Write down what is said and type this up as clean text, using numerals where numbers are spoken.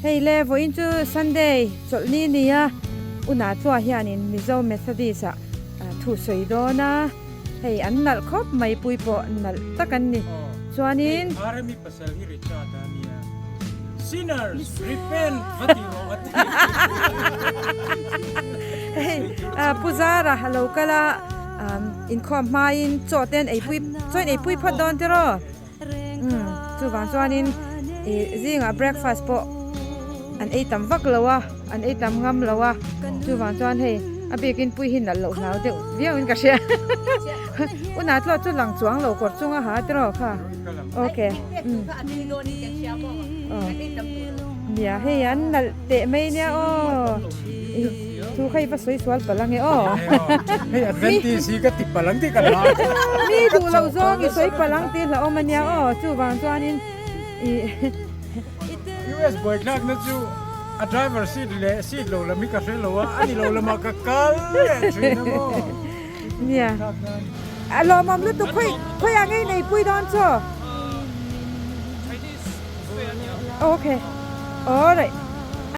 Hei le vawiin chu Sunday chawlhni a ni a, Una chua hianin Mizo Methodist ah thu sawi dawn a, hei an nalh khawp mai pui pawh nalh tak an ni. Chuanin. Hei Remi pasal hi Richard a nia, Sinners repent va ti rawh a ti. Hei Pu Zara a lo kal a, inkhawm hmain chaw te an eipui, chaw in eipui phawt dawn tiraw? Umm chuvang chuanin ih zingah breakfast pawh an ei tam vak lo a an ei tam ngam lo a chuvang chuan hei a bikin pui hi nalh loh hlau deuh viau in ka hria una tlawt chu lang chuang lo kawr chunga ha tiraw kha okay umm aw nia hei an nalh teh mai nia aw. Chu kha i va sawi sual palh ange aw. Hei Adventist hi ka ti palh ang tih ka hlau. Mi duh loh zawng i sawi palh ang tih hlauhawm ania aw. Chuvang chuanin i. US buaithlakna chu a driver seat leh seat lo lam hi ka hre lo a, a ni lo lamah ka kal leh thin a maw. Nia. A lawmawm lutuk khawi khawiah ngei neipui dawn chu. Chinese buffet ania. Okay. Alright.